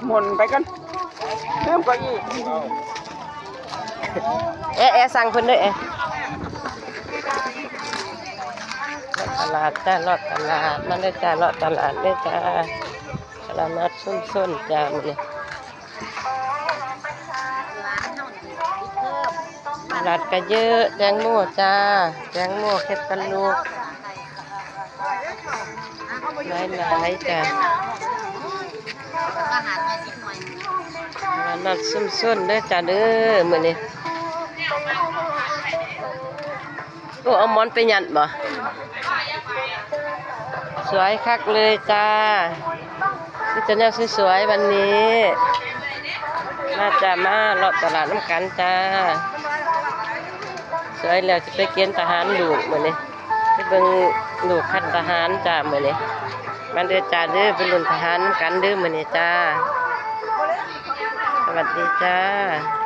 ໝູນໄປກ່ອນ ເລີ່ມເກົ້າອີ້ ແອ ແອ ສັ່ງເພິ່ນເດີ້ ແອ. ຕະຫຼາດຈ້າ ເລາະຕະຫຼາດ ມາເດີ້ຈ້າ ເລາະຕະຫຼາດເດີ້ຈ້າ ຕະຫຼາດນັດຊຸມຊົນຈ້າ ມື້ນີ້ ຕະຫຼາດກະເຍີະ ແຕງໂມຈ້າ ແຕງໂມ ແຄນຕາລູບ ຫຼາຍໆ ຈ້າ ຕະຫຼາດນັດຊຸມຊົນເດີ້ຈ້າເດີ້ ມື້ນີ້. ໂອ້ ເອົາໝອນໄປຍັດບໍ? ສວຍຄັກເລີຍຈ້າ ມີແຕ່ແນວສວຍໆ ວັນນີ້ ມາຈ້າ ມາເລາະຕະຫຼາດນຳກັນຈ້າ ສວຍແລ້ວຊິໄປເກນທະຫານລູກມື້ນີ້ ໄປເບິ່ງລູກຄັນທະຫານຈ້າມື້ນີ້ ມາເດີ້ຈ້າເດີ້ ໄປລຸ້ນທະຫານນຳກັນເດີ້ມື້ນີ້ຈ້າ ສະຫວັດດີຈ້າ.